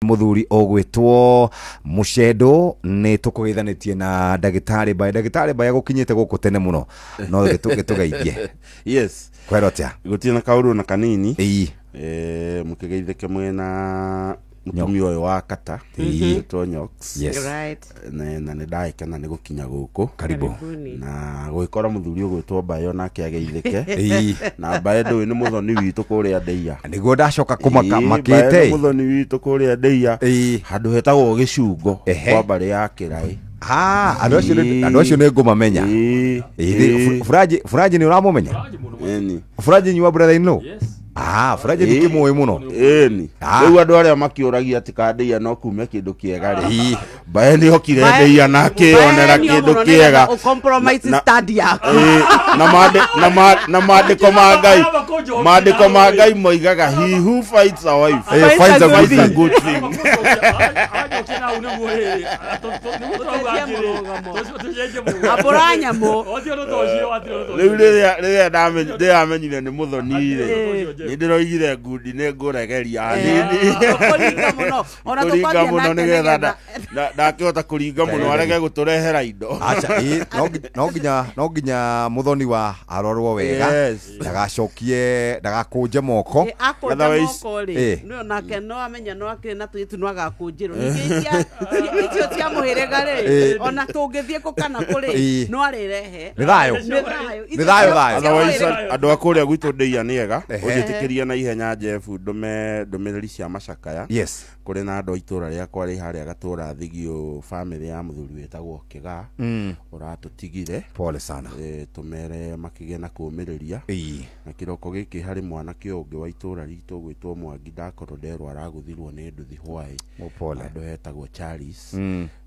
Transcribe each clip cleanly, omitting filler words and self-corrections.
Muthuri ogwitwo Mucendo ni tukugeithanitie na ndagitari Mbae. Ndagitari Mbae gukinyite guku tene muno no gitugeithie. Yes. Kwero atia? Gutirĩ na kaũndũ na kanini. Ii. Mũkĩgeithĩke mwena mũtumia ũyũ wa kata wĩtwo Nyox. Yes. Right. Na nĩ ndagĩkena nĩ gũkinya gũkũ. Karibu. Karibuni. Na gũgĩkora mũthuri ũgwĩtwo Mbae onake ageithĩke. Ii. Na Mbae ndũĩ nĩ mũthoni witũ kũrĩa Ndeia. Niguo ndacoka kũmaka Ĩĩ, Mbae makĩte. nĩ mũthoni witũ kũrĩa Ndeia. Ii. Handũ hetagwo Gĩcungo Ehe. kwa mbarĩ ya Kĩraĩ. Ah, andũ acio andũ acio nĩ ngũmamenya. Ĩĩ, Ĩĩ, ĩĩ. Furaji Furaji nĩ ũramũmenya? Ĩni. Furaji nyua brother in law? Yes. Ah, Furaji Ĩĩ. ndikĩmũĩ mũno. Ĩni. Ah. Rĩu andũ arĩa makĩũragia atĩ ka Ndeia no kume kĩndũ kĩega rĩ. Ĩĩ. Mbae nĩ okire Ndeia na akĩyonera kĩndũ kĩega. Compromise stand yaku. Ĩĩ, na maandĩko ma Ngai, maandĩko ma Ngai moigaga he who fights a wife Finds a good finds a thing. good thing. Ambũra nyamũ. Rĩu rĩrĩa ndĩramenyire nĩ mũthoni rĩ, nĩ ndĩroigire ngundi nĩ ngũregeria nini. Kũringa mũno. Ona kũringa tũkwambia mũno nake nĩgetha nĩgetha- ndakĩhota kũringa mũno arege gũtũrehera indo. Acha, ĩĩ, no nginya muthoni wa arorwo wega. Yes. Ndagacokie ndagakũnje moko. Ĩ, akũnja Otherwise- moko rĩ, Ĩ. nĩwe onake no amenya no akĩrĩ na tũirĩtu no agakũnjĩrwo. Ningĩ icio cia mũhĩrĩga rĩ, Ĩ. ona tũngĩthiĩ kũ kana kũ rĩ, Ĩ. no arĩrehe. Nĩ thayũ. Nĩ thayũ. Nĩ thayũ, thayũ. Icio cia Otherwise mũhĩrĩga. andũ a kũrĩa gwitũ Ndeia nĩ ega. Ehe. Ũnjĩtĩkĩrie na ihenya Jeff ndũme ndũmĩrĩri cia macakaya. Yes. Kũrĩ na andũ a itũra rĩakwa rĩ harĩa gatũra Thigio, famĩlĩ ya mũthuri wĩtagwo Kĩgaa ũratũtigire. Pole sana. Tũmere makĩgĩe na kũũmĩrĩria. Ĩĩ. Na kĩroko gĩkĩ harĩ mwanake ũngĩ wa itũra ritũ ũgwĩtwo Mwangi ndakorwo nderwo aragũthirwo nĩ nduthi hwaĩ. Oh, pole. Handũ hetagwo Charles.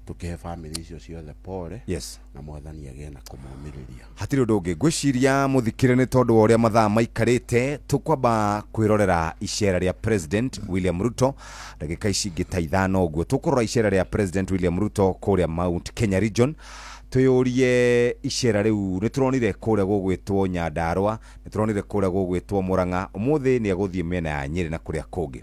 Tũkĩhe famĩlĩ icio ciothe pole. Yes. Na mwathani agĩe na kũmomĩrĩria. Hatirĩ ũndũ ũngĩ ngwĩciria mũthikĩre nĩ tondũ wa ũrĩa mathaa maikarĩte tũkwamba kwĩrorera icera rĩa President William Ruto ndagĩka ici ingĩ ta ithano ũguo tũkũrora icera rĩa President William Ruto kũrĩa Mount Kenya region twĩyũrie icera rĩu nĩ tũronire kũrĩa gũgwĩtwo Nyandarua nĩ tũronire kũrĩa gũgwĩtwo Murang'a ũmũthĩ nĩ egũthiĩ mĩena ya Nyĩrĩ na kũrĩa kũngĩ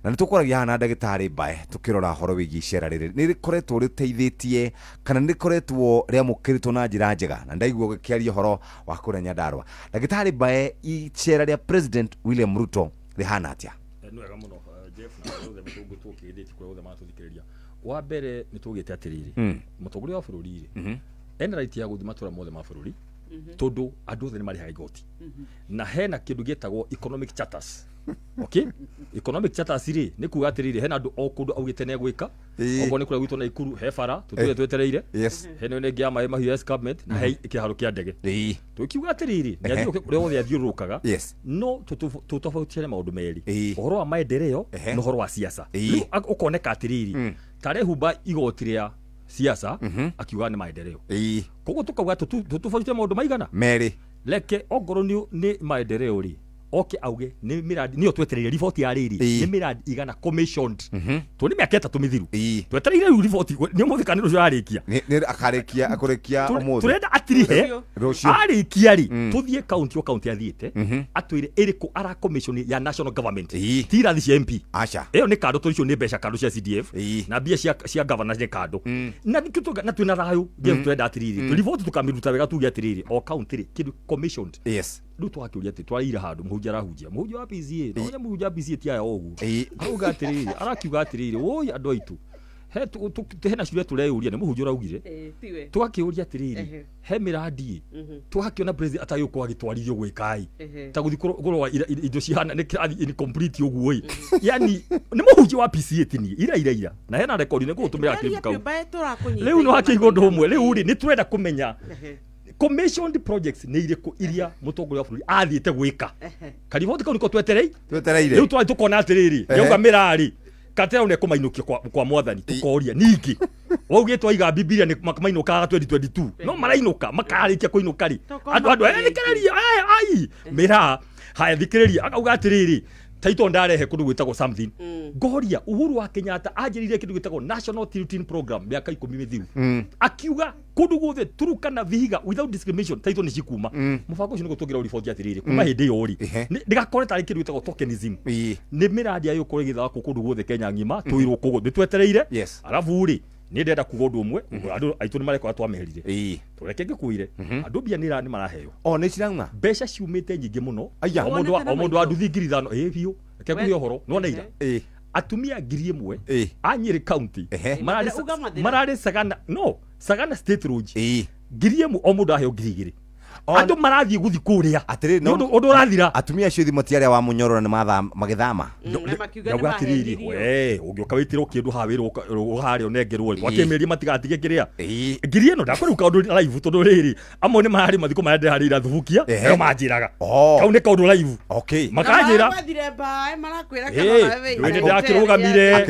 na nĩ tũkwaragia haha na ndagĩtarĩ Mbae tũkĩrora ũhoro wĩgiĩ icera rĩrĩ nĩ rĩkoretwo rĩteithĩtie kana nĩ rĩkoretwo rĩamũkĩrĩtwo na njĩra njega na ndaigua ũgĩkĩaria ũhoro wa kũrĩa Nyandarua. Ndagĩtarĩ Mbae, icera rĩa President William Ruto rĩhana atĩa? Nĩ wega mũno Jeff na othe tũkĩgĩthĩtie kũrĩa othe maratũthikĩrĩria. Wa mbere nĩ tũgĩte atĩrĩrĩ, mũtongoria wa bũrũri rĩ ena right ya gũthiĩ matũra mothe ma bũrũri tondũ andũ othe nĩ marĩhaga igoti na hena kĩndũ gĩtagwo economic charters. Okay? Economic charters rĩ nĩ kuga atĩrĩrĩ hena andũ o kũndũ augĩte nĩ egwĩka. Ĩĩ. Okorwo nĩ kũrĩa gwitũ Naikuru he bara tũtũire twetereire. Yes. Hena ĩno ĩngĩ ya maĩ mahiũ escarpment na he kĩharo kĩa ndege. Ĩĩ. Tũkiuga atĩrĩrĩ nĩ athiĩ kũrĩa othe athiũrũrũkaga. Yes. No tũtofautiane maũndũ merĩ. Ĩĩ. Ũhoro wa maendeleo Ehe. na ũhoro wa siasa. Ĩĩ. Rĩu ũkoneka atĩrĩrĩ tarehumba igoti rĩa siasa akiuga nĩ maendeleo. Ĩĩ. Koguo tũkauga tũtofautiane maũndũ maigana. Merĩ. Reke ongorwo nĩ maendeleo rĩ oke auge nĩ mĩradi nĩyo twetereire riboti ya rĩrĩ Ĩĩ. nĩ mĩradi igana commissioned tondũ nĩ mĩaka 3 mĩthiru Ĩĩ. twetereire rĩu riboti nĩ ũmũthĩ kana nĩ rũciũ ararĩkia. Nĩ akarĩkia akũrĩkia ũmũthĩ. Tũrenda atirihe Rũciũ. arĩkia rĩ tũthiĩ kaunti o kaunti athiĩte atwĩre ĩrĩkũ ara commission ya national government Ĩĩ. ti irathi cia MP Aca. ĩyo nĩ kando tondũ icio nĩ mbeca kando cia CDF Ĩĩ. na mbia cia governors nĩ kando na nĩkĩo na twĩna thayũ Jeff tũrenda atĩrĩrĩ tũriboti tũkamĩruta wega tuge atĩrĩrĩ o kaunti rĩ kĩndũ commissioned. Yes. Rĩu twakĩũria atĩ twarĩire handũ mũhunjia arahunjia mũhunjia wa PCA no mũhunjia wa PCA ti aya o ũguo Ĩĩ. arauga atĩrĩrĩ arakiuga atĩrĩrĩ woi andũ aitũ hena ciũria tũreyũria nĩ mũhunjia ũraugire Ĩ, tiwe. tũgakĩũria atĩrĩrĩ Ehe. he mĩradi tũgakĩona president atagĩũkorwo agĩtwarithio gwĩka Ehe. ĩ ta gũthiĩ kũrora indo cihana nĩ kĩrathi incomplete ũguo ĩ yani nĩ mũhunjia wa PCA ti niĩ ira ira ira na hena rekondi nĩ ngũgũtũmĩra Yaani clip kau atĩ Mbae tũrakũnyita rĩu no hakĩigwo ũndũ ũmwe rĩu rĩ Ĩ. nĩ tũrenda kũmenya Ehe. commissioned projects nĩ irĩkũ iria mũtongoria wa bũrũri athiĩte gwĩka kariboti kau nĩko tweterei Twetereire. rĩu twathiĩ tũkona atĩrĩrĩ Ehe. yauga mĩrarĩ katera nĩ ekũmainũkia kwa mwathani tũkoria ningĩ waugĩte waiga Bibilia nĩ mainũkaga 2022 no marainũka makarĩkia kũinũka rĩ Tũkoma andũ andũ kũrĩkia. thikĩrĩria ai mĩraa haya thikĩrĩria akauga atĩrĩrĩ Taito ndarehe kundu gwitagwo something. Ngoria Uhuru wa Kenyatta anjiririe kindu gitagwo National Tilting Program miaka 10 mithiru. Akiuga kundu guothe Turukana Vihiga without discrimination taito ni cikuma. Mubango ucio niguo tungira uriboti atiriri kuma hindi iyo ri. Ndigakore tari kindu gitagwo tokenism. Ni miradi ayo korwo igithakwo kundu guothe Kenya ng'ima twirwo koguo nitwetereire. Arabu ri ni ndenda kuga undu umwe andu aitu ni marekora twameherire tureke ngikuire andu mbia ni ni maraheo o ni cirauma mbeca ciumite nyingi muno o mundu wa nduthi 5,000 ĩ biũ reke nguhe ũhoro nĩwona ira atumia 1,000 a Nyeri County mararĩ Sagana no Sagana State Lodge 1,000 o mundu aheo 2,000 andu marathie guthi kuria atiri no undu urathira atumia acio thimo ti aria wa munyororo ni magithama ndauga atiriri we ungioka witirwo kindu ha wirwo haria unengerwo wakimeria matigatige kiria ngiri ino ndakwiru kaundu live tondu riri amwe ni marari mathiko maria ndĩharĩire thubukia ĩyo manjĩraga kau nĩ kaundu live okay makanjĩra mathire mbae marakwĩra kana nawe wĩ ndakĩrũgamire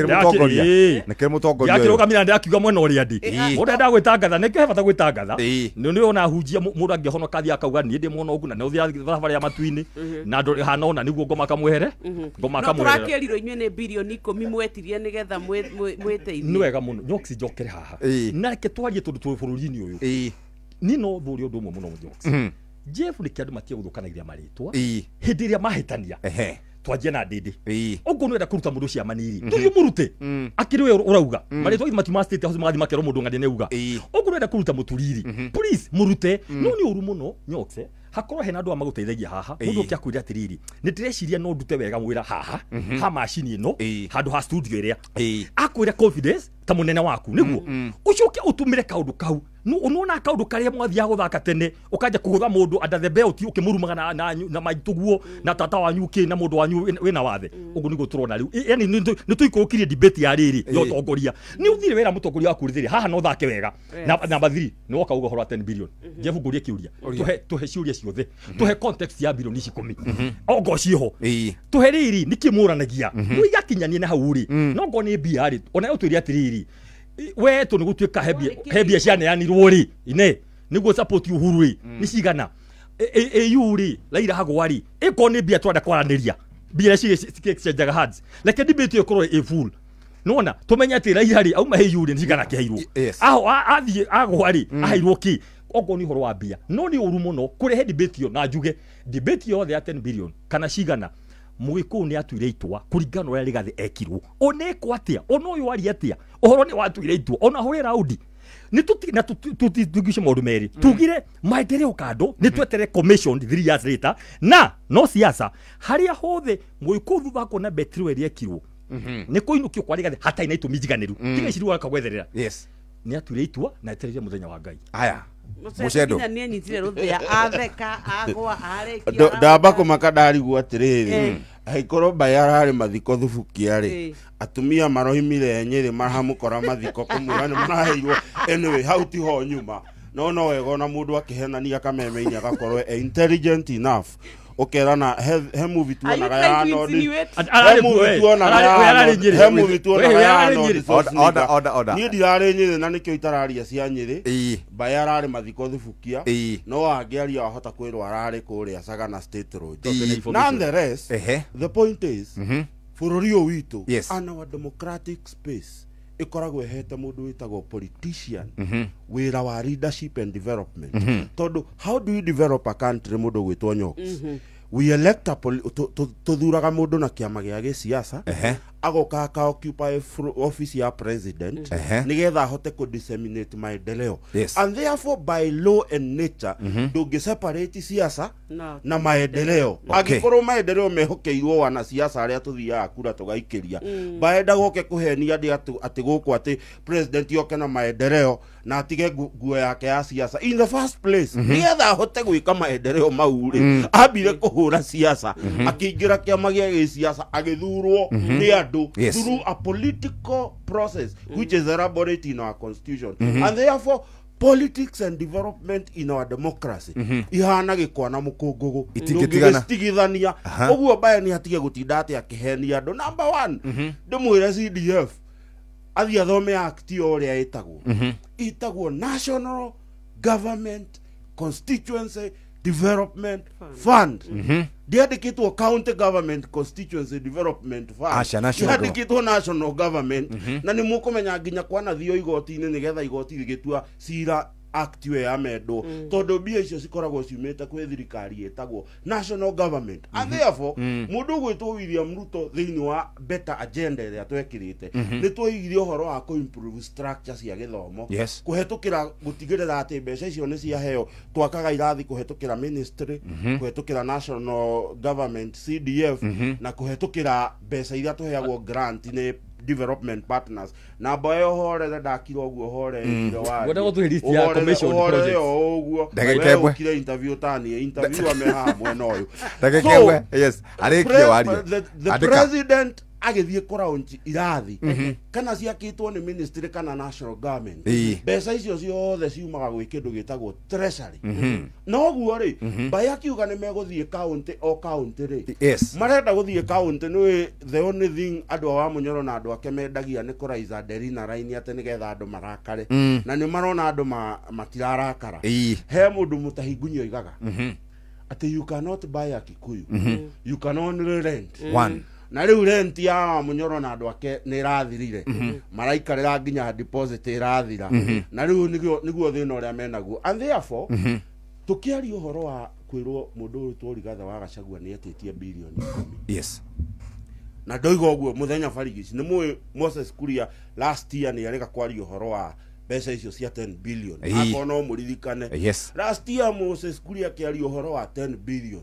ndakĩrũgamire ndakiuga mwena ũrĩa ndĩ mũndũ enda gwĩtangatha nĩkĩo he bata gwĩtangatha nĩ ona hunjia mũndũ angĩhonoka akauga niĩ ndĩ mwana ũguo na nĩ ũthiaga thabarĩ ya matu-inĩ na andũ hana ona nĩguo ngoma kamwehere ngoma kamwehere no tũrakĩrirwo inyuĩ nĩ birioni 10 mwetirie nĩgetha mwĩteithie nĩ wega mũno Nyox njokere haha na reke twarie tondũ twĩ bũrũri-inĩ ũyũ niĩ no thũrie ũndũ ũmwe mũno Nyox Jeff nĩkĩo andũ matige gũthũkanagia marĩtwa hĩndĩ ĩrĩa mahĩtania twanjie na ndindi uguo nwenda kuruta mundu ciamaniri tuthie murute akiri we urauga maritwa matiuma state house magathi makerwo mundu ng'ania neuga uguo nwenda kuruta muturiri please murute no ni uru muno Nyokse hakorwo hena andu a maguteithagia haha mundu uke akwira atiriri ni ndireciria no ndute wega mwira haha ha macini ino handu ha studio iria akwira confidence ta munene waku niguo ucoke utumire kaundu kau nona kaundu karia mwathiaga guthaka tene ukanja kugutha mundu under the belt ukimurumaga na maituguo na tata wanyu ki na mundu wanyu wina wathe uguo niguo turona riu yani ni tuikurukirie debate ya riri ya utongoria ni uthire wera mutongoria waku rithire haha no thake wega na number 3 ni woka uga horo 10 billion Jeff ngurie kiuria tuhe ciuria ciothe tuhe context ya bilioni 10 ongo ciho tuhe riri niki muranagia muigakinyanie na hau ri no ngo ni mbia ri ona utwire atiriri we to nigutuika hebia cianeanirwo ri ine niguo support Uhuru ri ni cigana AU ri Raila hagwa ri iko ni mbia twenda kwaraniria mbia ci exchange hands reke debate ikorwo ĩ full nona tumenye ati Raila ri auma AU ri ni cigana kiheirwo aho athie agwa ri aheirwo ki ogo ni horo wa mbia no ni uru muno kurehe debate yo na njuge debate yothe ya 10 billion kana cigana Mũgĩkũyũ nĩ atuire itua kũringana na ũrĩa Rigathĩ ekirwo onekwo atĩa ona ũyũ aria atĩa ũhoro nĩ watuire itua ona hũre raundi nĩ tũtiguice maũndũ merĩ tugire maendeleo kando nĩ twetere commission 3 years later na no siasa harĩa hothe Mũgĩkũyũ thutha wa kuona betri ĩrĩa ekirwo nĩ kũinũkio kwa Rigathĩ hatarĩ na itũmi njiganĩru tiga ici rĩu akagwetherera nĩ atuire itua na etereire mũthenya wa Ngai aya Mucendo ni anyitire ruthia atheka agwa arekia ndamba kumaka ndarigwo atiriri aikorwo mbaĩ ararĩ mathiko thubukia rĩ atumia maroimire Nyĩrĩ maramũkora mathiko kũmwĩra nĩ maraheirwo anyway hau tiho nyuma no wega ona mũndũ akĩhenania kameme-inĩ agakorwo e intelligent enough ukerana he movie tuonaga ya Arnold he movie tuonaga ya he movie tuonaga ya Arnold order niĩ ndirarĩ Nyĩrĩ na nĩkĩo itararia cia Nyĩrĩ mbaĩ ararĩ mathiko thubukia no angĩaria wahota kwĩrwo ararĩ kũrĩa Sagana State Road. Nonetheless, the point is bũrũri ũyũ witũ and our democratic space ikoragwo ĩhete mũndũ wĩtagwo politician wĩra wa leadership and development tondu how do you develop a country mũndũ gwĩtwo Nyox we elect a tuthuraga mũndũ na kĩama gĩa gĩsiasa agoka aka occupy office ya president nigetha ahote ku disseminate maendeleo and therefore by law and nature ndũngĩ separate siasa na maendeleo angĩkorwo maendeleo mehokeirwo wanasiasa arĩa tũthiaga kura tũgaikĩria baenda goke kũhenia andĩ atĩ gũkũ atĩ president yoke na maendeleo na atige nguo yake ya siasa in the first place nigetha ahote gwĩka maendeleo mau rĩ ambire kũhũra siasa akĩingĩra kĩama gĩa gĩsiasa agĩthurwo nĩ andũ through a political process which is elaborated in our constitution and therefore politics and development in our democracy ihana gĩkwa na mũkũngũgũ ndũngĩgĩcitigithania ũguo mbae nĩ atige gũtinda atĩ akĩhenia andũ number one ndĩmwĩre CDF athiĩ athome act o ũrĩa ĩtagwo ĩtagwo National Government Constituency Development Fund. Ndiandĩkĩtwo County Government Constituency Development Fund. Aca, national Yandĩkĩtwo national government. Na nĩ mũkũmenya nginya kwanathio igoti-inĩ nĩgetha igoti rĩgĩtua cira act ĩyo yamendwo, tondũ mbia icio cikoragwo ciumĩte kwĩ thirikari ĩtagwo national government. And therefore mũndũ ũgwĩtwo William Ruto thĩinĩ wa better agenda ĩrĩa twekĩrĩte, nĩ twoigire ũhoro wa kũ-improve structure cia gĩthomo, kũhetũkĩra gũtigĩrĩra atĩ mbeca icio nĩ ciaheo, twakaga irathi kũhetũkĩra ministry, kũhetũkĩra national government CDF, na kũhetũkĩra mbeca iria tũheagwo grant nĩ development partners. Na mboe ũhorere ndakira ũguo ũhoreire warie. Ngwenda gũtũhe list ya commission Ũhorere projects. o ũguo. Ndagĩka We ĩmwe. ũkire interview tani interview ame haha mwena ũyũ. Ndagĩka So, ĩmwe, yes, arĩkie warie. the Andĩka. president agĩthiĩ kũraunch irathi kana ciakĩtwo nĩ ministry kana national government, mbeca icio ciothe ciumaga gwĩ kĩndũ gĩtagwo treasury. Na ũguo rĩ, mbaĩ akiuga nĩ megũthiĩ county o county rĩ, marenda gũthiĩ county nĩ the only thing andũ a Wamunyoro na andũ ake mendagia nĩ kũraiza nderi na raini atĩ nĩgetha andũ marakare, na nĩ marona andũ matirarakara. He mũndũ mũtahingunyi oigaga atĩ you cannot buy a Kikuyu, you can only rent. One. Na rĩu rent ya Wamunyoro na andũ ake nĩ ĩrathirire, maraikarĩra nginya deposit ĩrathira, na rĩu nĩguo thĩna ũrĩa menaguo. And therefore tũkĩaria ũhoro wa kwĩrwo mũndũ ũyũ twĩ Rigathĩ wa Gachagua nĩ etĩtie bilioni 10. Na ndoiga ũguo mũthenya barigici nĩ mũĩ Moses Kuria last year nĩ arega kwaria ũhoro wa mbeca icio cia 10 billion. Akorwo no mũririkane, last year Moses Kuria akĩaria ũhoro wa 10 billion,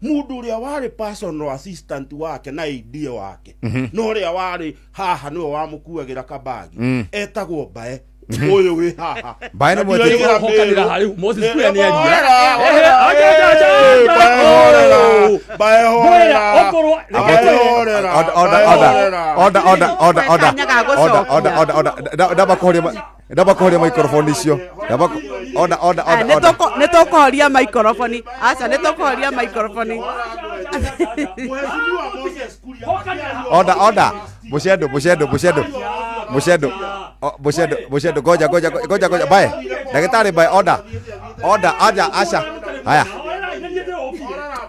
mũndũ ũrĩa warĩ personal assistant wake na idea wake, na ũrĩa warĩ haha nĩwe wamũkuagĩra kabagi, etagwo Mbae ũyũ wĩ haha. Mbae nĩ Na mwetĩkia. ndiraigĩra Hokanĩra Mĩrũ. harĩ Moses Nĩ- Kuria nĩ aria. Horera, Ehe, horera, acha, acha, acha, eh, acha. Mbae horera, Mbae horera, Okorwo- Mbae horera, Order, order, Mbae order. horera. Order, order, order, order. Kanya ga Order, gũcokia. order, order, order. Ndamba kũhoria ndamba kũhoria microphone icio. Ndamba order, order, order, order. Nĩ tũkũhoria microphone. Aca, nĩ tũkũhoria microphone. Mheshimiwa Moses Kuria akĩaria Order, order. Mushendo, mushendo, mushendo. Mushendo. Mushendo, mushendo. Goja, goja, goja, goja. Bae. Ndagĩtarĩ bae, order. Order, aja, aca. Haya,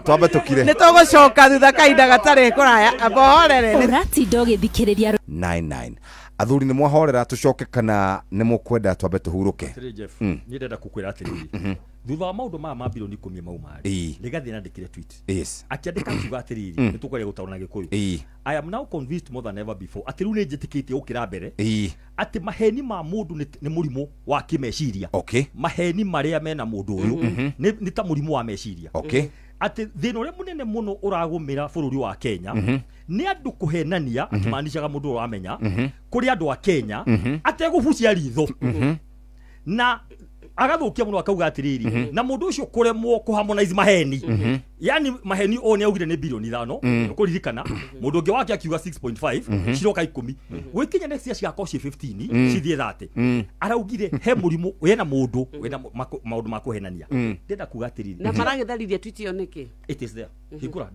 twambe tũkire. Nĩ tũgũcoka thutha kahinda gatarĩ kũraya. Amba ũhorere. Ũratinda ũgĩthikĩrĩria 99. Athuri nĩ mwahorera tũcoke kana nĩ mũkwenda twambe tũhurũke? Atĩrĩ Jeff, niĩ ndĩrenda kũkwĩra atĩrĩrĩ, thutha wa maũndũ maya ma bilioni 10 mauma rĩ, Rigathĩ nĩandĩkire tweet. Akĩandĩka akiuga atĩrĩrĩ, nĩ tũkwaria gũtaũra na Gĩkũyũ, I am now convinced more than ever before atĩ rĩu nĩ njĩtĩkĩtie gũkĩra mbere atĩ maheni ma mũndũ nĩ mũrimũ wa kĩmeciria. Maheni marĩa mena mũndũ ũyũ nĩ ta mũrimũ wa meciria. Atĩ thĩna ũrĩa mũnene mũno ũragũmĩra bũrũri wa Kenya nĩ andũ kũhenania, akĩmaanishaga mũndũ ũrĩa ũramenya kũrĩ andũ a Kenya ategũbucia ritho, na agathũkia mũno akauga atĩrĩrĩ, na mũndũ ũcio kũremwo kũharmonize maheni, yani maheni o nĩ augire nĩ bilioni 5, ũkũririkana mũndũ ũngĩ wake akiuga 6.5 ciroka 10, gwĩkinya next year cigakorwo ciĩ 15 cithiĩ 30. Araugire he mũrimũ wĩna mũndũ wĩna maũndũ ma kũhenania. Ndĩrenda kuga atĩrĩrĩ, Na maragĩtharirie tweet ĩyo nĩkĩ? It is there. Hingũra,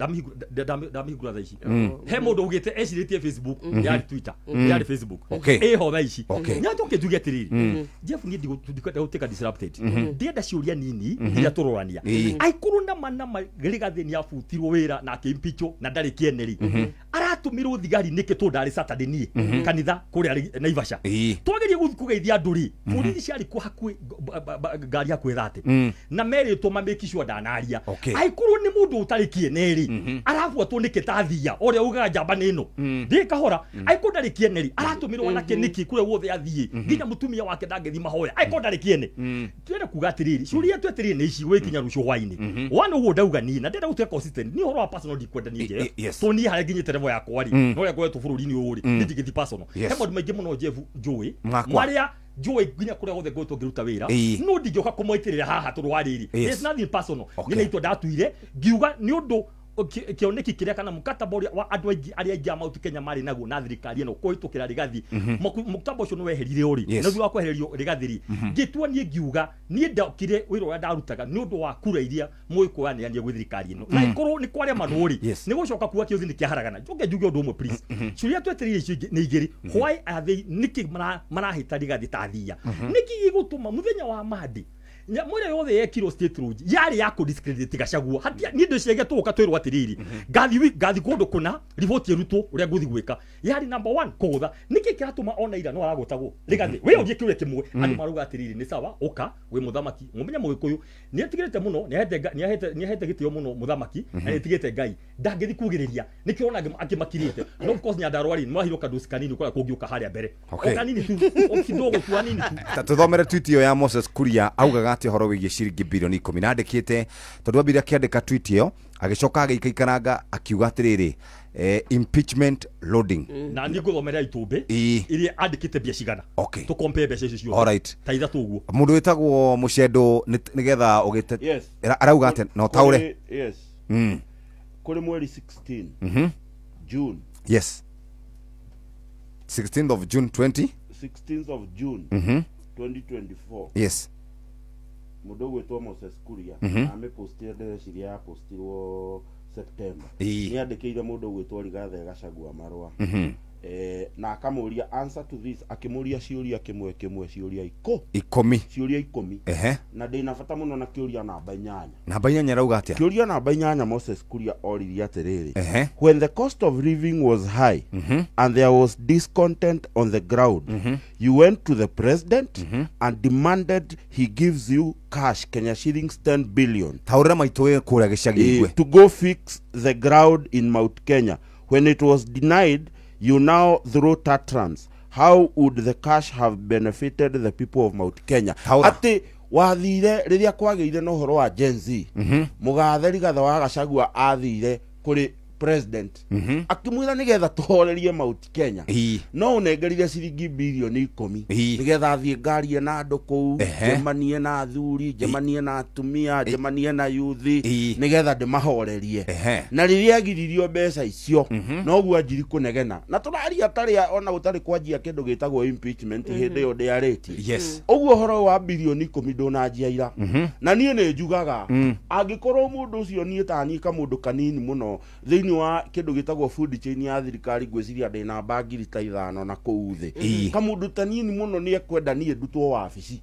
ndamĩhingũra thaa ici. He mũndũ ugĩte ecirĩtie Facebook, yarĩ Twitter, yarĩ Facebook, ĩho thaa ici. Nyanjoke njuge atĩrĩrĩ Jeff, niĩ ndikwenda gũtuĩka disrupted, ndĩrenda ciũria nini iria tũrorania. Aikorwo nama nama Rigathĩ nĩ abutirwo wĩra na akĩimpeachwo na ndarĩ kĩene rĩ, aratũmirwo thigari nĩkĩ tondũ ndarĩ Saturday niĩ kanitha kũrĩa Naivasha? Twagerie gũthiĩ kũgeithia andũ rĩ, borithi ciarĩ kuo hakuhĩ, ngari hakuhĩ 30, na merĩtwo mamake sure ndanaria. Aikorwo nĩ mũndũ ũtarĩ kĩene rĩ, arabuatwo nĩkĩ ta thia ũrĩa ugaga njamba nĩ ĩno ndĩ kahora? Aikorwo ndarĩ kĩene rĩ, aratũmĩrwo anake nĩkĩ kũrĩa guothe athiĩ, nginya mũtumia wake ndangĩthiĩ mahoya aikorwo ndarĩ kĩene? Twende kuga atĩrĩrĩ, ciũria tweterire nĩ ici gwĩkinya rũciũ hwainĩ wana ũguo ndauga niĩ, na ndĩrenda gũtuĩka consistent niĩ ũhoro wa personal ndikwenda niĩ Jeff. Tondũ niĩ harĩa nginyĩte level yakwa rĩ, na ũrĩa ngoretwo bũrũri-inĩ ũyũ rĩ, niĩ ndingĩthiĩ personal. He maũndũ maingĩ mũno Jeff njũĩ Makwa. marĩa njũĩ nginya kũrĩa guothe ngoretwo ngĩruta wĩra, no ndingĩũka kũmwaitĩrĩra haha tondũ wa rĩrĩ, there's nothing personal. Niĩ nĩ itua ndatuire ngiuga nĩ ũndũ kĩoneki kĩrĩa kana mũkataba ũrĩa wa andũ aingĩ arĩa aingĩ a Mount Kenya marĩ naguo na thirikari ĩno kũhĩtũkĩra Rigathi. Mũkataba ũcio nĩ weherire ũrĩ, na thutha wa kwehererio Rigathi rĩ, ngĩtua niĩ ngiuga niĩ ndokire wĩra ũrĩa ndarutaga nĩ ũndũ wa kura iria mũgĩkũya nĩanire gwĩ thirikari ĩno, na ĩkorwo nĩ kwaremanwo rĩ, nĩ gũcoka kuga kĩũthi nĩ kĩaharagana. Njoke njuge ũndũ ũmwe please, ciũria twetereire icio ingĩ nĩ igĩrĩ. Why are they, nĩkĩ marahĩta Rigathi ta thia? Nĩkĩ gĩgũtũma mũthenya wa Monday Nyamũ ĩrĩa yothe yekirwo State Lodge yarĩ ya kũ discredit Gachagua. Hatia niĩ ndĩciage tũka twĩrwo atĩrĩrĩ, ngathi kũndũ kũna riboti ĩrutwo ũrĩa ngũthi gwĩka. Yarĩ number 1 kũgũtha. Nĩkĩ kĩratũma ona ira no aragũtagwo Rigathĩ? We ũthiĩ kĩũria kĩmwe, andũ marauga atĩrĩrĩ, nĩ sawa ũka wĩ mũthamaki. Mũmenye Mũgĩkũyũ nĩ etigĩrĩte mũno, nĩ ahete gĩtĩo mũno mũthamaki, na nĩ etigĩrĩte Ngai, ndangĩthi kugĩrĩria. Nĩkĩo ona angĩmakirĩte. No of course Nyandarua rĩ, nĩwahirwo kadusi kanini kũrĩa kũngĩũka harĩa mbere. Okay. O kanini tu, o kidogo tu, anini tu. Ta tuthomere tweet ĩyo ya Moses Kuria, augaga atĩ ũhoro wĩgiĩ ciringi bilioni 10 na andĩkĩte, tondũ ambire akĩandĩka tweet ĩyo, agĩcoka agĩikaikaranga akiuga atĩrĩrĩ, impeachment loading. Na niĩ ngũthomera Itumbĩ iria andĩkĩte mbia cigana. Okay. Tũ compare mbeca icio ciothe. Alright. Ta ithatũ ũguo. Mũndũ wĩtagwo Mũcendo, nĩgetha ũgĩte Yes. arauga atĩ no taũre. Yes. Kũrĩ mweri 16 June. Yes, 16th of June 20 16th of June 2024. Yes. Mũndũ ũgwĩtwo Moses Kuria amĩpostire, ndĩreciria yapostirwo September. Nĩ andĩkĩire mũndũ ũgwĩtwo Rigathĩ Gachagua marũa, na akamũria answer to this, akĩmũria ciũria kĩmwe kĩmwe, ciũria 10. Ciũria 10. Na ndĩna bata mũno na kĩũria namba 8. Namba 8 arauga atĩa? Kĩũria namba 8, Moses Kuria oririe atĩrĩrĩ, "When the cost of living was high and there was discontent on the ground, you went to the president and demanded he gives you cash, Kenya shillings 10 billion, Taũrĩra maitũ wĩ kũrĩa gĩcagi igue. to go fix the ground in Mount Kenya. When it was denied, you now throw tantrums. How would the cash have benefited the people of Mount Kenya?" Taũra. Atĩ wathire rĩrĩa kwagĩire na ũhoro wa Gen Z, mũgathe Rigathĩ wa Gachagua athire kũrĩ president akĩmwĩra nĩgetha tũhorerie Mount Kenya, no ũnengerire ciringi bilioni 10 nĩgetha athiĩ ngarie na andũ kũu, njemanie na athuri, njemanie na atumia, njemanie na yuthi, nĩgetha ndĩmahorerie. Na rĩrĩa agiririo mbeca icio, noguo anjiri kũnegena, na tũraria tarĩa ona gũtarĩ kwanjia kĩndũ gĩtagwo impeachment hĩndĩ ĩyo ndĩarĩtie. Ũguo ũhoro wa bilioni 10 ndũnanjia ira, na niĩ nĩ njugaga angĩkorwo mũndũ ũcio, niĩ taniĩ kamũndũ kanini mũno thĩinĩ wa kĩndũ gĩtagwo food chain ya thirikari, ngwĩciria ndĩ namba 5000 na kũu thĩ, kamũndũ tanini mũno nĩ ekwenda niĩ ndutwo wabici.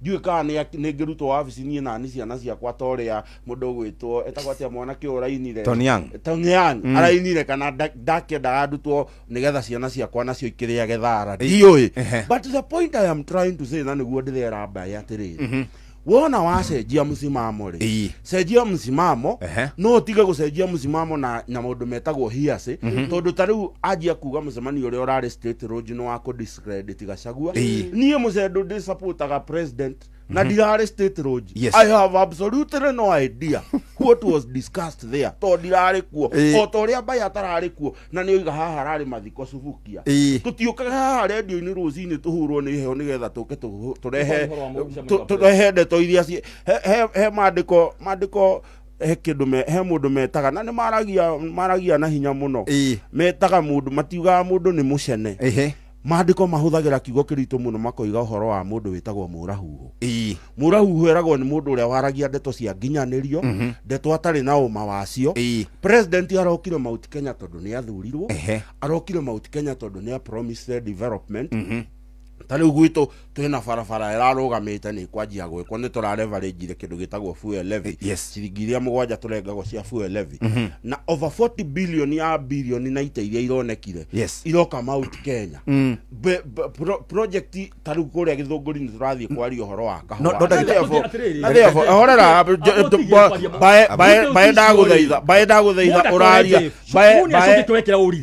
Ndiũĩ kana nĩ ngĩrutwo wabici niĩ nani ciana ciakwa, ta ũrĩa mũndũ ũgwĩtwo etagwo atĩa, mwanake ũyũ ũrainire? Tony Young. Tony Young arainire, kana ndakĩendaga ndutwo nĩgetha ciana ciakwa nacio ikĩrĩage thara, ndiũĩ. But the point I am trying to say, na nĩguo ndĩrera mbaĩ atĩrĩrĩ, wona wacenjia msimamo rĩ, cenjia msimamo. No ũtige gũcenjia msimamo na maũndũ metagwo hearsay, tondũ ta rĩu anjia kuga mũcemanio ũrĩa ũrarĩ State Lodge nĩ wa kũ discredit Gachagua. Niĩ mũcendo ndĩ supportaga president na ndirarĩ State Lodge. I have absolutely no idea what was discussed there, tondũ ndirarĩ kuo, o ta ũrĩa mbaĩ atararĩ kuo, na nĩ oiga haha hararĩ mathiko Subukia. Tũtiũkaga haha rendio-inĩ rũcinĩ tũhurwo nĩ heho nĩgetha tũke tũrehe Ũhoro wa mũcemanio wa tũrehe ndeto iria he mandĩko he kĩndũ he mũndũ metaga na nĩ maragia na hinya mũno. Metaga mũndũ, matiugaga mũndũ nĩ mũcene. Mandĩko mahũthagĩra kiugo kĩritũ mũno, makoiga ũhoro wa mũndũ wĩtagwo mũrahuhu. Mũrahuhu eragwo nĩ mũndũ ũrĩa waragia ndeto cia nginyanĩrio, ndeto atarĩ na ũma wacio. President arokire Mount Kenya tondũ nĩ athurirwo. Arokire Mount Kenya tondũ nĩ promised development. Ta rĩu gwitũ twĩna barabara ĩrarũgamĩte, nĩ kwanjia gwĩkwo, nĩ tũrarevarĩnjire kĩndũ gĩtagwo fuel levy. Ciringi iria 7 tũrengagwo cia fuel levy, na over 40 billion ya bilioni na ite iria ironekire iroka Mount Kenya. Project ta rĩu kũrĩa Gĩthũngũri nĩ tũrathiĩ kwaria ũhoro wa kahũa. No, Atĩrĩrĩ. Na therefore, horera, bae ndagũthaitha ũraria bae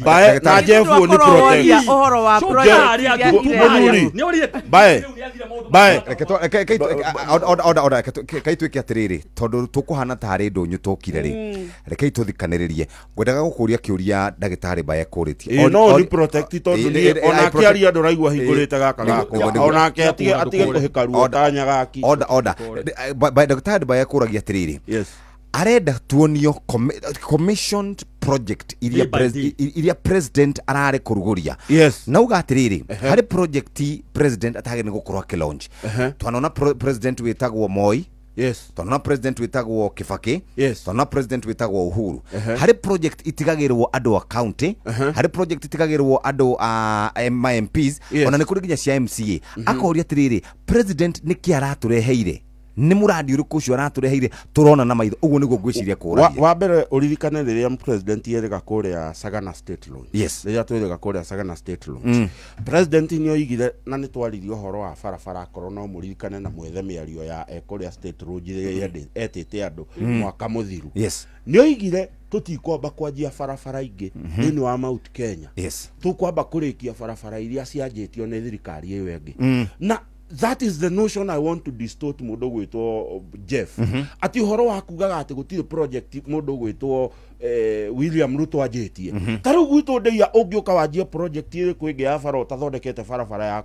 bae na Jeff ni protect. Ũhoro wa project iria Mũthuri. Bae. Bae. Reke reke order, order, reke kai twĩke atĩrĩrĩ, tondũ tũkũhana tarĩ ndũnyũ tũkire rĩ, rekei tũthikanĩrĩrie. Ngwendaga gũkũria kĩũria ndagĩtarĩ Mbae kũrĩtie. Ĩĩ, no ni protect tondũ niĩ ona akĩaria ndũraigua hingũrĩte gaka gakwa, onake atige kũhĩka ruo ta nyagaki. Order, order. Ndagĩtarĩ Mbae kũragia atĩrĩrĩ, arenda tuonio commissioned project iria Day by day. iria president ararĩ kũrugũria. Nauga atĩrĩrĩ, harĩ project president atagĩrĩire gũkorwo akĩlaunch. Twanona president wĩtagwo Moi, twanona president wĩtagwo Kibaki, twanona president wĩtagwo Uhuru. Harĩ project itigagĩrwo andũ a county, harĩ project itigagĩrwo andũ a ma MPs, ona nĩ kũrĩ nginya cia MCA. Akoria atĩrĩrĩ, president nĩkĩ aratũreheire Nĩ mũrandi ũrĩkũ ũcio aratũreheire tũrona na maitho ũguo nĩguo ngwĩciria kũragia. Wa mbere ũririkane rĩrĩa president yerĩga kũrĩa Sagana State Lodge. Yes. Rĩrĩa twĩrĩga kũrĩa Sagana State Lodge. President nĩ oigire na nĩ twaririe ũhoro wa barabara akorwo no mũririkane na mwethe mĩario ya kũrĩa State Lodge rĩrĩa etĩte andũ mwaka mũthiru. Yes. Nĩ oigire tũtikwamba kwanjia barabara ingĩ thĩinĩ wa Mount Kenya. Yes. Tũkwamba kũrĩkia barabara iria cianjĩtio nĩ thirikari ĩyo ĩngĩ. Na that is the notion I want to distort mũndũ gwĩtwo Jeff. Ati ũhoro wa kugaga atĩ gũtirĩ project mũndũ gwĩtwo William Ruto anjĩtie. Ta rĩu gwitũ ndeia ũngĩũka wanjie project ĩrĩkũ ĩngĩ ya bara ũtathondekete barabara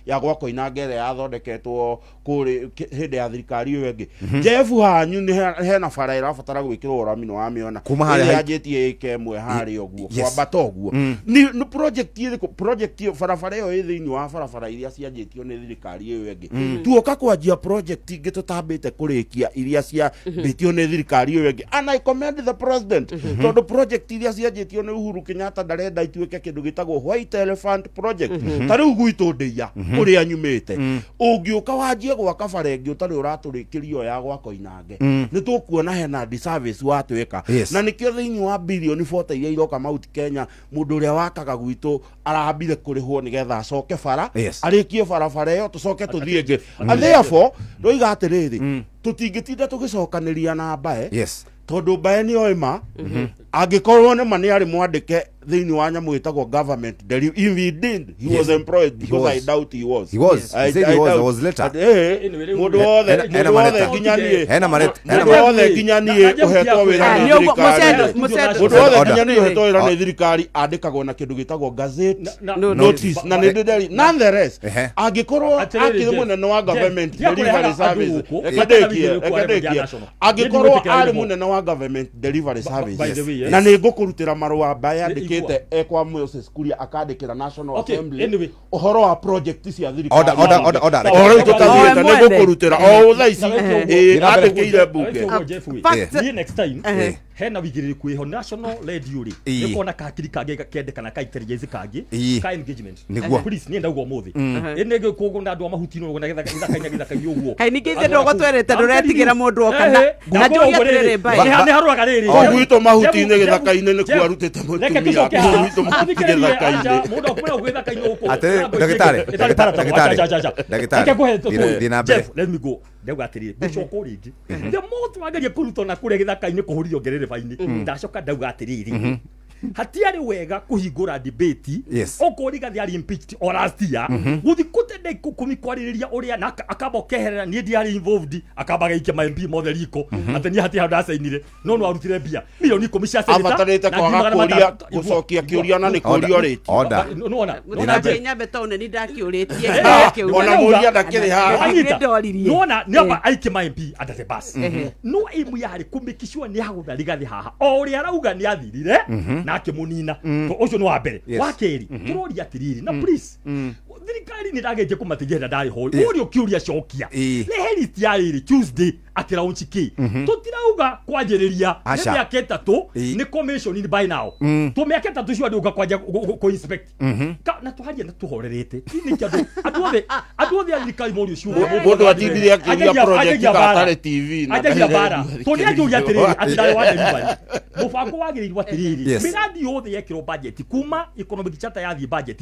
ya gwa Koinange ĩrĩa yathondeketwo kũrĩ hĩndĩ ya thirikari ĩyo ĩngĩ. Jeff hanyu nĩ hena bara ĩrabatara gwĩkĩrwo rami nĩ wamĩona. Kuma harĩa yanjĩtie ĩka ĩmwe harĩa ũguo kwambata ũguo. Nĩ project ĩrĩkũ project ĩyo barabara ĩyo ĩ thĩinĩ wa barabara iria cianjĩtio nĩ thirikari ĩyo ĩngĩ. Tuoka kwanjia project ingĩ tũtambĩte kũrĩkia iria ciambĩtio nĩ thirikari ĩyo ĩngĩ. And I commend the president tondũ project iria cianjĩtio nĩ Uhuru Kenyatta ndarenda ituĩke kĩndũ gĩtagwo White Elephant Project. Ta rĩu gwitũ ndeia kũrĩa nyumĩte ũngĩũka wanjie gwaka bara ĩngĩ ũtarĩ ũratũrĩkĩrio ya gwa Koinange nĩ tũkuona hena disservice watwĩka. Na nĩkĩo thĩinĩ wa bilioni 40 iria iroka Mount Kenya mũndũ ũrĩa wakaga gwitũ arambire kũrĩhwo nĩgetha acoke bara arĩkie barabara ĩyo tũcoke tũthiĩ ĩngĩ. And therefore ndoiga atĩrĩrĩ tũtingĩtinda tũgĩcokanĩria na mbae. Yes. Tondũ mbae nĩ oĩ ma angĩkorwo nĩ ma nĩ arĩ mwandĩke thĩinĩ wa nyamũ ĩtagwo government if he did he was employed because I doubt he was. He was. He said he was. I was later. Mũndũ wothe nginya niĩ mũndũ wothe nginya niĩ ũhetwo wĩra nĩ thirikari mũndũ wothe nginya niĩ ũhetwo wĩra nĩ thirikari andĩkagwo na kĩndũ gĩtagwo gazette notice na nĩ ndĩnderi nonetheless angĩkorwo akĩrĩ mũnene wa government delivery service reke angĩkorwo arĩ mũnene wa government delivery service na nĩ ngũkũrutĩra marũa mbae andĩkĩte ekwa Moses Kuria akandĩkĩra National Assembly ũhoro wa project cia thirikari. Order. Ũhoro tũtathiĩte nĩ ngũkũrutĩra o thaa ici andĩkĩire mbunge. Niĩ next time hena wigĩrĩrĩku ĩho national radio rĩ nĩkuona kakiri kangĩ kendekana ka intelligence kangĩ ka engagement. Please niĩ ndauga ũmũthĩ ĩnĩ kũguo na andũ a mahuti-inĩ ũguo na gĩthaka-inĩ ũguo. Kaĩ ningĩ ithe ndũgũtwerĩte ndũretigĩra mũndũ oka na njũrie atĩrĩrĩ mbae. Nĩ harũraga rĩrĩ. O gwitũ mahuti-inĩ gĩthaka-inĩ nĩkuo arutĩte mũtumia gwitũ mahuti gĩthaka-inĩ. Mũndũ akumĩra gĩthaka-inĩ gũkũ. Atĩrĩ ndagĩtarĩ. Thiĩ na mbere. Let me go. Ndauga atĩrĩrĩ ngũcoka o rĩngĩ. The more twageria kũrutwo na kũrĩa gĩthaka-inĩ kũhũrithio ngerereba-inĩ ndacoka ndauga atĩrĩrĩ hatiarĩ wega kũhingũra debate okorwo Rigathi arĩ impeached o last year gũthi kũtende kũmikwarĩrĩria ũrĩa na akamba ũkeherera niĩ ndiarĩ involved akamba agaikia ma MP mothe riko atĩ niĩ hatirĩ handũ ndacainire no no arutire mbia milioni 10 cia senator abatarĩte kwaga kũria gũcokia kĩũria na nĩ kũria ũrĩtie. Nĩwona nyambe tondũ nĩ ndakĩũrĩtie ona mũria ndakĩrĩ haha nĩwona nĩamba aikie ma MP under the bus no aim yarĩ kũmake sure nĩ agũtha Rigathi haha o ũrĩa arauga nĩ athirire na akĩmũnina ũcio nĩ wa mbere. Wa kerĩ tũroria atĩrĩrĩ na please thirikari nĩ ndagetie kũmatigĩrĩra ndarĩ ho ũrĩa ũkĩũria cokia rehe list ya rĩrĩ Tuesday akĩraunch kĩ tũtirauga kwanjĩrĩria nĩ mĩaka ĩtatũ nĩ commission by now tũ mĩaka ĩtatũ cio andũ ũka kwanja kũ inspect na tũharia na tũhorerete nĩkĩ andũ othe a thirikari morio ciũria mũndũ atindire akĩũria project gatarĩ TV na anjagia bara tondũ nĩanjũria atĩrĩrĩ atĩ ndarĩ wa delivery mũbango wagĩrĩirwo atĩrĩrĩ mĩrandi yothe yekĩrwo budget kuma economic charter yathiĩ budget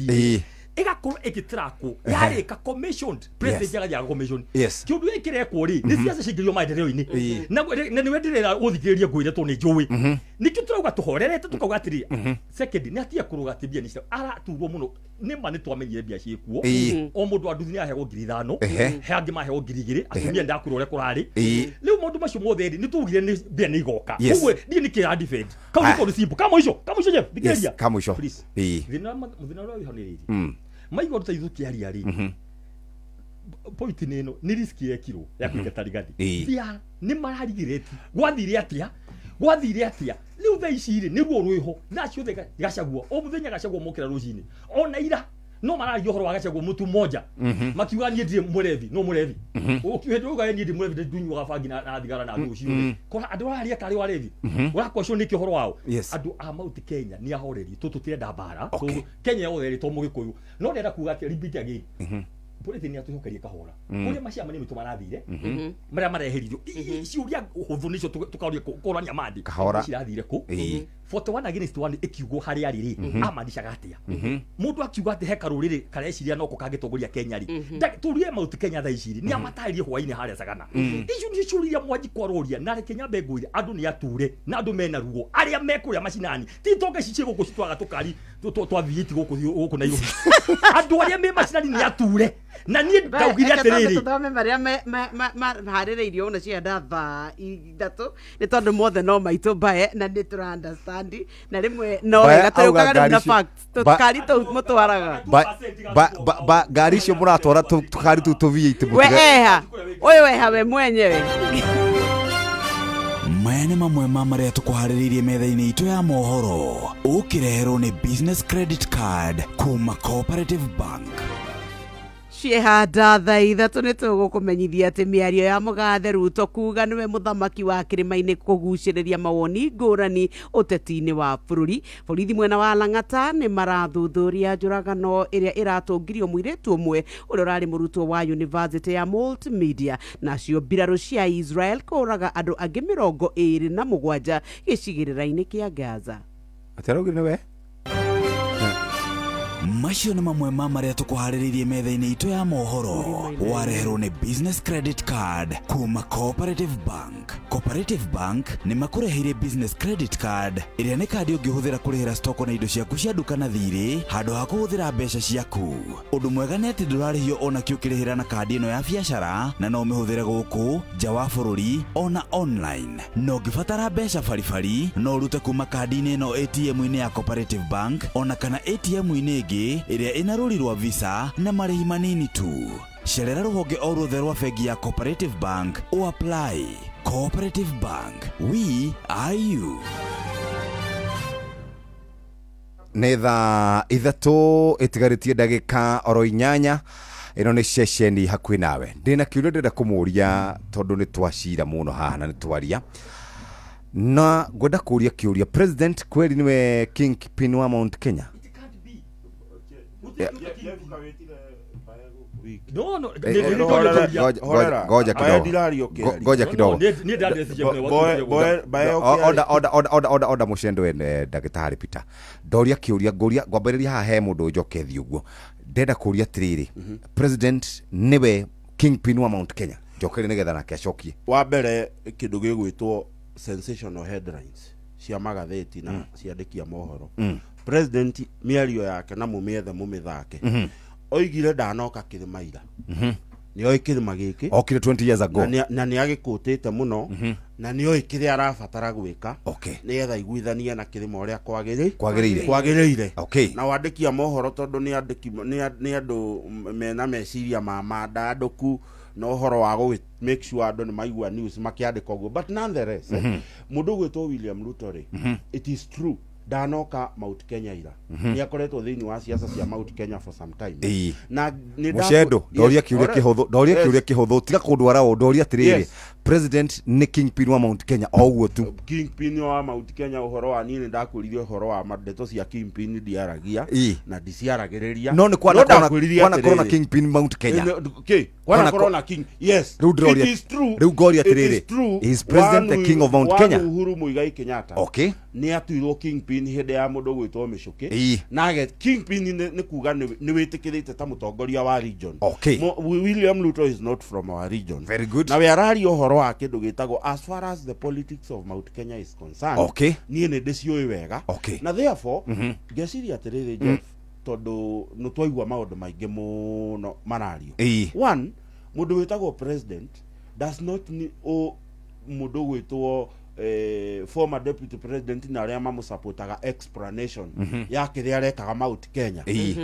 ĩgakorwo ĩgĩtrakwo yarĩka commissioned president yagathia commission kĩũndũ gĩkĩ kĩrekwo rĩ nĩ ciaca ciingĩrio maendeleo-inĩ na nĩwe ndĩrera gũthikĩrĩria ngwĩre tondũ nĩ njũĩ nĩkĩo tũrauga tũhorerete tũkauga atĩrĩ second nĩ atige kũrũga atĩ mbia nĩ araturwo mũno nĩ ma nĩ twamenyire mbia ciĩkuo o mũndũ wa nduthi nĩ ahegwo 5,000 he angĩ mahegwo 2,000 atumia ndakwĩra ũrĩa kũrarĩ rĩu maũndũ macio mothe rĩ nĩ twaugire nĩ mbia nĩ igoka koguo ndiĩ nĩ kĩra defend kau nĩ kaũndũ simple kamũico Jeff thikĩrĩria kamũico thĩna ũrĩa wĩho nĩ rĩrĩ maigua tũteithũkia rĩ point nĩ ĩno nĩ risk yekirwo ya kũingata Rigathi nĩ mararigirĩti gwathire atĩa rĩu thaa ici rĩ nĩ ruo rwĩho thaa ciothe Gachagua o mũthenya Gachagua mokĩra rũcinĩ ona ira no mararia ũhoro wa Gachagua mũtu moja makiuga niĩ ndirĩ mũrevi no mũrevi hĩndĩ ũrauga niĩ ndirĩ mũrevi ndunyuaga bangi na thigara na andũ ũcio kora andũ araria tarĩ warevi ũrakwacwo nĩkĩ ũhoro wao andũ a Mount Kenya nĩ ahoreri tũtũtirenda mbara Kenya yothe rĩ to mũgĩkũyũ no ndĩrenda kuga atĩ repeat again President atwihokerie kahora kuria maciama ni marathire maria mareheririo ciuria huthu nicio tukauria kurania mandi cirathire ku 41 against 1 ikiugo hari ari ri amandishaga atia mundu akiuga ati he karuriri kareciria noko kangitongoria Kenya ri turie Mount Kenya thaa ici ri ni amataririe hwaini haria Sagana icio ni ciuria mwanji kwaroria na reke nyambe ngwire andu ni ature na andu mena ruo aria mekuria macinani ti tonga ici guku citwaga tukari twa V8 guku Nairobi andu aria me macinani ni ature na nie ndaugire atiriri tuthome maria maharĩrĩirio ona cia thaa ithatũ nĩ tondũ mothe no maitũ mbae na nĩ tũra understand na rĩmwe no wega tũrĩũkaga rĩu na facts tũkari tũu mũtwaraga ngari icio mũratwara tũkari tũu tũ V8 we eha ũyũ eha we mwenyewe. Maya nĩ mamwe ma marĩa tũkũharĩrĩirie metha-inĩ itũ ya mohoro ũkĩreherwo nĩ Business Credit Card kuma Cooperative Bank. Ciehanda thaa ithatũ nĩ tũgũkũmenyithia atĩ mĩario ya mũgathe Ruto kuga nĩwe mũthamaki wa kĩrĩma-inĩ kũgucĩrĩria mawoni ngũrani ũteti-inĩ wa bũrũri. Borithi mwena wa Lang'ata nĩ marathuthuria njũragano ĩrĩa ĩratũngirio mũirĩtu ũmwe ũrĩa ũrarĩ mũrutwo wa University ya Multimedia. Nacio mbirarũ cia Israel kũraga andũ angĩ 27 gĩcigĩrĩra-inĩ kĩa Gaza. Atĩ araugire nĩwe? Macio nĩ mamwe ma marĩa tũkũharĩrĩirie metha-inĩ itũ ya mohoro wareherwo nĩ Business Credit Card kuma Cooperative Bank. Cooperative Bank nĩ makũreheire Business Credit Card ĩrĩa nĩ kandi ũngĩhũthĩra kũrĩhĩra stoko na indo ciaku cia nduka na thirĩ handũ ha kũhũthĩra mbeca ciaku. Ũndũ mwega nĩ atĩ ndũrarĩhio ona kĩ ũkĩrĩhĩra na kandi ĩno ya biacara na no ũmĩhũthĩre gũkũ nja wa bũrũri ona online. Na ũngĩbatara mbeca baribari no ũrute kuma kandi-inĩ ĩno ATM-inĩ ya Cooperative Bank ona kana ATM-inĩ ĩngĩ ĩrĩa ĩna rũri rwa Visa na marĩhi manini tu. Cerera rũhonge o ruothe rwa bengi ya Cooperative Bank o apply. Cooperative Bank, we are you. Nĩ thaa ithatũ ĩtigarĩtie ndagĩka oro inyanya. Ĩno nĩ ceceni hakuhĩ nawe. Ndĩna kĩũria ndĩrenda kũmũria tondũ nĩ twacira mũno haha na nĩ twaria na ngwenda kũria kĩũria President kweli nĩwe kingpin wa Mount Kenya? No, ngoja kidogo. Oda mucendo ene ndagĩtarĩ Peter. Ndoria kĩũria ngũria ngwambĩrĩria haha he mũndũ njoke thiĩ ũguo. Ndenda kũria atĩrĩrĩ, President nĩwe kingpin wa Mount Kenya? Njokere nĩgetha nake acokie. Wa mbere kĩndũ gĩgwĩtwo sensational headlines cia magathĩti na ciandĩki a mohoro. President mĩario yake na mũmĩethe mũmĩthake oigire ndanoka kĩrĩma ira. Nĩ oĩ kĩrĩma gĩkĩ okire 20 years ago na nĩ agĩkũtĩte mũno na nĩ oĩ kĩrĩa arabatara gwĩka nĩgetha aiguithanie na kĩrĩma ũrĩa kwagĩrĩire. Na wandĩki a mohoro tondũ nĩ andĩki nĩ andũ mena meciria ma mandandũku na ũhoro wa gũ make sure andũ nĩ maigua news makĩandĩka ũguo. But nonetheless mũndũ ũgwĩtwo William Ruto rĩ, it is true ndanoka Mount Kenya ira. Nĩ akoretwo thĩinĩ wa siasa cia Mount Kenya for some time. Na nĩ Mucendo ndoria kĩũria kĩhũthũ, ndoria kĩũria kĩhũthũ, tiga kũndwara ũũ, ndoria atĩrĩrĩ, President nĩ kingpin wa Mount Kenya o ũguo tu? Kingpin wa Mount Kenya ũhoro wa niĩ nĩ ndakwĩrire ũhoro wa ndeto cia kingpin ndiaragia na ndiciaragĩrĩria. No nĩ kwanakorwo na kingpin Mount Kenya. Kwanakorwo na king. Yes. It is true. Rĩu ngoria atĩrĩrĩ, is President the king of Mount Kenya? Uhuru Muigai Kenyatta. Okay. Nĩ atuirwo kingpin hĩndĩ ya mũndũ gwĩtwo Mĩcũkĩ. Na kingpin nĩ kuga nĩ wĩtĩkĩrĩte ta mũtongoria wa region. Okay. William Ruto is not from our region. Very good. Na we araria ũhoro wa kĩndũ gĩtagwo as far as the politics of Mount Kenya is concerned. Okay. Niĩ nĩ ndĩciũĩ wega. Okay. Na therefore ngeciria atĩrĩrĩ Jeff, tondũ nĩ twaigua maũndũ maingĩ mũno marario. One, mũndũ wĩtagwo president does not mũndũ gwĩtwo former deputy president na arĩa mamũsupportaga explanation ya kĩrĩa arekaga Mount Kenya.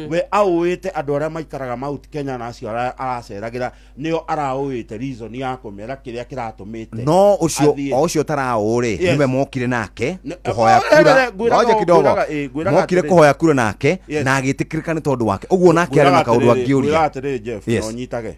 We aũĩte andũ arĩa maikaraga Mount Kenya na acio araceragĩra nĩo araũĩte reason ya kũmera kĩrĩa kĩratũmĩte. No ũcio ũcio taraũrĩ nĩwe mokire nake kũhoya kura. Ngoja kidogo. Mokire kũhoya kura nake na agĩtĩkĩrĩka nĩ tondũ wake. Ũguo nake arĩ na kaũndũ angĩũria. Ngwĩraga atĩrĩrĩ Jeff, no nyitage.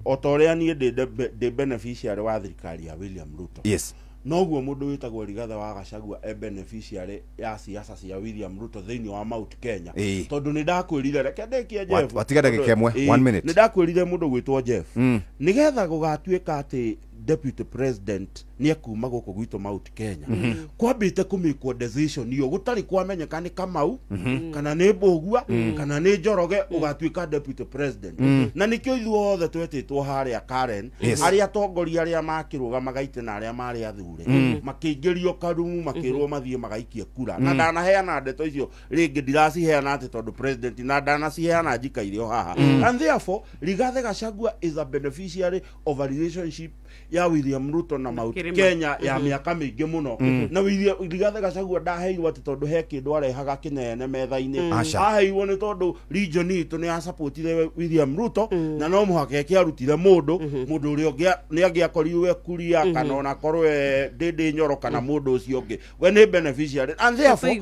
O ta ũrĩa niĩ ndĩ beneficiary wa thirikari ya William Ruto. Yes. Noguo mundu witagwo Rigathi wa Gachagua e beneficiary ya siasa cia William Ruto thiini wa Mount Kenya. Tondu ni ndakwirire reke ndikie Jeff. Watiga ndagika ĩmwe, 1 minute. Ni ndakwirire mundu gwitwo Jeff. Nigetha gugatuika ati deputy president ni ekuma guku gwitũ Mount Kenya. Kwambite kumikwo decision iyo gutari kwamenyeka ni Kamau kana ni Mbugua kana ni Njoroge ugatuika deputy president. Na nikio ithuothe twetĩtwo haria Karen, aria atongoria aria makĩrũgamaga itĩ na aria marĩ athure makĩingĩrio karumu makĩrwo mathiĩ magaikie kura. Na ndanaheana ndeto icio rĩngĩ, ndiraciheana atĩ tondũ president na ndanaciheana njikaire o haha. And therefore Rigathi Gachagua is a beneficiary of a relationship ya William Ruto na Mount Kenya ya miaka mĩingĩ mũno. Na Rigathi Gachagua ndaheirwo atĩ tondũ he kĩndũ arehaga kĩnene metha-inĩ. Aheirwo nĩ tondũ region itũ nĩ yasupportire William Ruto na no mũhaka ĩkĩarutire mũndũ ũrĩa ũngĩ nĩ angĩakorirwo Kuria kana ona korwo Ndĩndĩ Nyoro kana mũndũ ũcio ũngĩ. We nĩ beneficiary. And therefore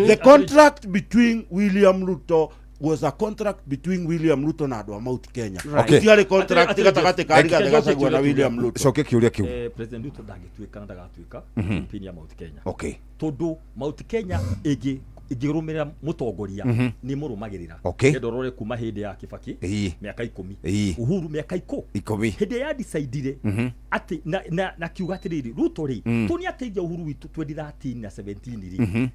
the contract between William Ruto was a contract between William Ruto na andũ a Mount Kenya. Gũtiarĩ contract gatagatĩ ka Rigathi Gachagua na William Ruto. Cokia kĩũria kĩu. President Ruto ndangĩtuĩka na ndagatuĩka campaign ya Mount Kenya. Okay. Tondũ Mount Kenya ĩngĩrũmĩrĩra mũtongoria nĩ mũrũmagĩrĩra. Nĩ rore kuma hĩndĩ ya Kibaki mĩaka 10, Uhuru mĩaka 10. Hĩndĩ ya decidire atĩ na kiuga atĩrĩrĩ Ruto rĩ tũ nĩ ateithia Uhuru witũ 2013 na 17 rĩ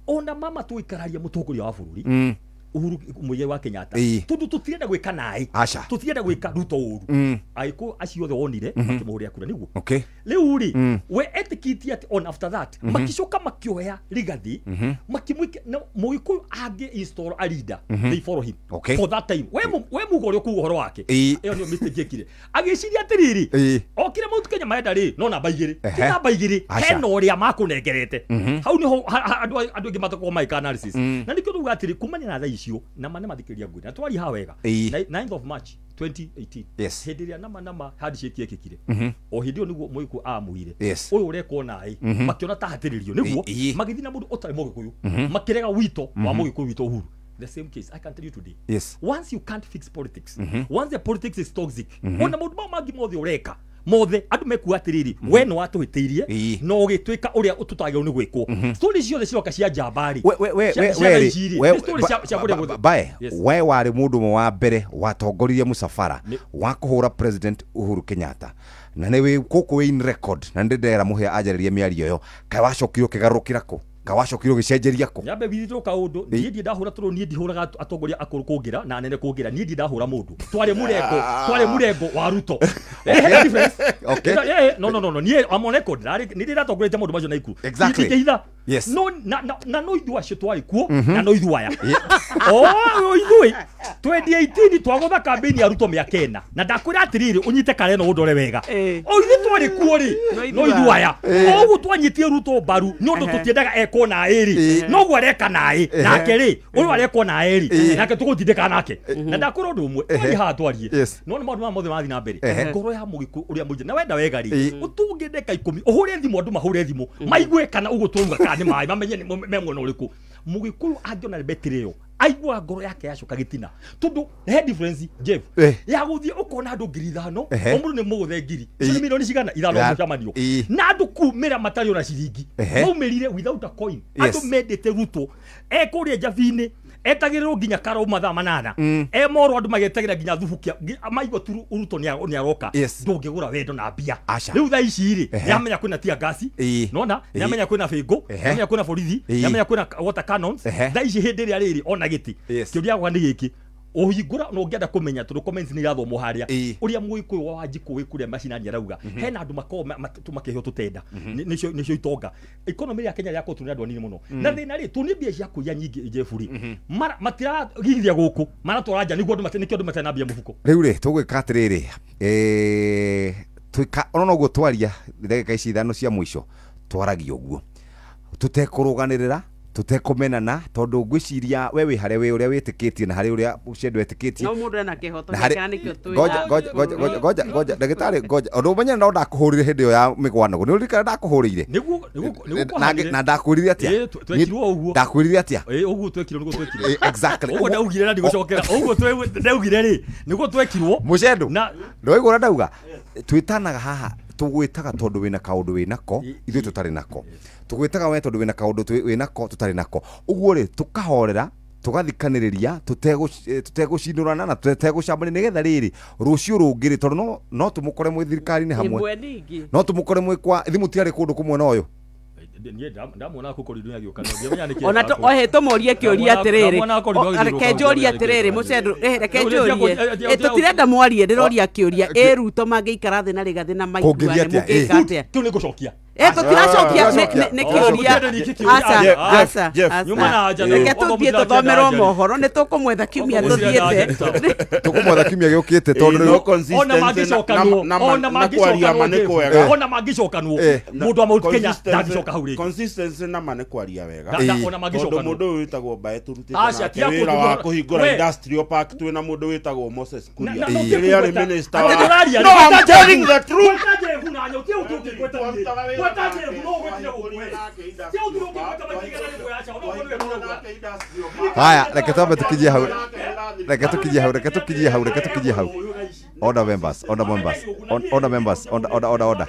ona mama tũikararia mũtongoria wa bũrũri Uhuru Muigai wa Kenyatta tondu tutirenda gwika naĩ, tutirenda gwika Ruto ũru. Agĩkũyũ acio othe wonire makĩmũhũrĩra kura nĩguo. Rĩu rĩ we etĩkĩtie atĩ on after that makicoka makĩoya Rigathi makĩmwĩka na mũgĩkũyũ angĩ install a leader, they follow him for that time. We muga ũrĩa ũkuga ũhoro wake ĩyo nĩyo mistake ekire. Agĩciria atĩrĩrĩ okire Mount Kenya marenda rĩ no namba igĩrĩ, ti namba igĩrĩ hena ũrĩa makũnengerete. Hau nĩho andũ aingĩ matakoragwo magĩka analysis. Na nĩkĩo tuga atĩrĩ kumania na thaa icio na mane mathikĩrĩria ngwĩra na twari ha wega 9th of March 2018 hĩndĩ ĩrĩa nama handshake yekĩkire o hĩndĩ ĩyo nĩguo mũgĩkũyũ amũire ũyũ ũrekwo naĩ makĩona ta hatĩrĩrio nĩguo magĩthiĩ na mũndũ ũtarĩ mũgĩkũyũ makĩrega wito wa mũgĩkũyũ witũ Uhuru. The same case I can tell you today. Once you can't fix politics, once the politics is toxic, ona maũndũ mau mangĩ mothe ũreka mothe andũ mekuga atĩrĩrĩ we nĩ watũhĩtĩirie no ũgĩtuĩka ũrĩa tũtagĩrĩirwo nĩ gwĩkwo. Story ciothe ciroka cia njamba rĩ we warĩ mũndũ ũmwe wa mbere watongoririe mũcabara wa kũhũra President Uhuru Kenyatta na nĩ gũkũ wĩ in record na nĩ ndĩrera mũhĩa anjarĩrie mĩario ĩyo. Kaĩ wacokire ũkĩgarũrũkĩra kũ? Kaĩ wacokire ũgĩcenjeria kũ? Nyambe withitwo kaũndũ niĩ ndirĩ ndahũra tondũ niĩ ndihũraga atongoria akũrũ kũngĩra na anene kũngĩra, niĩ ndirĩ ndahũra mũndũ. Twarĩ mũrengo wa Ruto. No no no niĩ I'm on record nĩ ndĩratongoretie maũndũ macio Naikuru. Ndingĩhitha. No na no ithuĩ acio twarĩ kuo na no ithuĩ aya. O ithuĩ 2018 twagũtha campaign ya Ruto mĩaka ĩna na ndakwĩra atĩrĩrĩ ũnyite kareno ũndore wega. O ithuĩ twarĩ kuo rĩ no ithuĩ aya. Ũguo twanyitie Ruto mbaru nĩ ũndũ tũtiendaga ekwo naĩ rĩ noguo areka naĩ nake rĩ ũyũ arekwo naĩ rĩ nake tũgũtindĩka nake. Na ndakwĩra ũndũ ũmwe twarie haha twarie no nĩ maũndũ maya mothe marathiĩ na mbere ngoro ya mũgĩkũyũ ũrĩa mũingĩ na wenda wega rĩ ũtũnge ndagĩka 10 ũhũre thimũ andũ mahũre thimũ maigue kana ũguo tũruga kana nĩ maĩ mamenye me mwena ũrĩkũ. Mũgĩkũyũ angĩona betiri ĩyo aigua ngoro yake yacoka gĩtina tondũ he difference Jeff ya gũthiĩ ũkona andũ 5,000 o mũndũ nĩ mũgũthe 1,000 icio nĩ milioni cigana 5 mũcemanio na andũ kumĩra matarĩ ona ciringi maumĩrire without a coin. Andũ mendete Ruto ekũrĩa njabi-inĩ etagĩrĩrwo nginya karo mathaa 8 e moro andũ magetagĩra nginya thubukia maigua tu Ruto nĩ aroka ndũngĩgũra wendo na mbia. Rĩu thaa ici rĩ nĩamenya kwĩna tear gas, nona nĩamenya kwĩna bĩngũ, nĩamenya kwĩna borithi, nĩamenya kwĩna water cannons. Thaa ici hĩndĩ ĩrĩa rĩrĩ ona gĩtĩ kĩũria gĩakwa nĩ gĩkĩ ũhingũra na ũngĩenda kũmenya tondũ comments nĩ irathomwo harĩa ũrĩa mũgĩkũyũ wa Wanjikũ wĩ kũrĩa macinani arauga hena andũ makoragwo makĩheo tũtenda nĩcio itonga. Economy ya Kenya yakorwo tũrĩ andũ anini mũno na thĩna rĩ tũnĩ mbia cia kũiya nyingĩ Jeff rĩ matiragithia gũkũ maratwara nja nĩguo andũ nĩkĩo andũ matarĩ na mbia mũhuko. Rĩu rĩ tũgwĩka atĩrĩrĩ twĩka ona noguo twaria ndagĩka ici 5 cia mũico twaragia ũguo tũtekũrũganĩrĩra tũtekũmenana tondũ ngwĩciria we wĩ harĩa wĩ ũrĩa wĩtĩkĩtie na harĩ ũrĩa ũcio wetĩkĩtie no mũndũ ena kĩhoto gĩake nĩkĩo twĩ ngoja ngoja ngoja ngoja ndagĩtarĩ ngoja ũndũ ũmenye no ndakũhũrire hĩndĩ ĩyo ya mĩgwano nĩ ũririkana ndakũhũrĩire nĩguo na ndakwĩrire atĩa twekirwo ũguo ndakwĩrire atĩa ũguo twekirwo nĩguo twekirwo exactly ũguo ndaugire na ndigũcokera ũguo ndaugire rĩ nĩguo twekirwo mũcendo na ndwaigua ũrĩa ndauga twĩtanaga haha Tũgwĩtaga tondũ wĩna kaũndũ wĩnako ithuĩ tũtarĩ nako. Tũgwĩtaga we tondũ wĩna kaũndũ wĩnako tũtarĩ nako. Ũguo rĩ tũkahorera tũgathikanĩrĩria tũtegũcindũrana na tũtegũcambania nĩgetha rĩrĩ rũciũ rũngĩ rĩ tondũ no tũmũkore mwĩ thirikari-inĩ hamwe no tũmũkore mwĩ kwa ithuĩ mũtiarĩ kũndũ kũmwe na ũyũ. Ndamuona kũ korido agĩũka ndiamenya nĩkĩ. Ona ohe tũmũrie kĩũria atĩrĩrĩ, reke njũrie atĩrĩrĩ mũcendo, reke njũrie, tũtirenda mwarie, ndĩroria kĩũria, ĩ Ruto mangĩikara thĩ na Rigathĩ na maiguane mũngĩka atĩa? Kĩu nĩ ngũcokia. Tũtiracokia nĩ kĩũria. Aca aca aca, reke tũthiĩ tũthomerwo mohoro, nĩ tũkũmwetha kiumia tũthiĩte. Tũkũmwetha kiumia gĩũkĩte tondũ ona mangĩcokanwo, ona mangĩcokanwo mũndũ wa Mount Kenya ndangĩcoka hau rĩngĩ. Consistency na ma nĩ kwaria wega. Tondũ mũndũ ũyũ wĩtagwo Mbae tũrutĩte nake wĩra wa kũhingũra industrial park twĩna mũndũ wĩtagwo Moses Kuria ũrĩa arĩ minister wa. No, I'm telling the truth. Haya, reke twambe tukinyie hau. Reke tukinyie hau, reke tukinyie hau, reke tukinyie hau. Order members, order members, order members, order, order, order.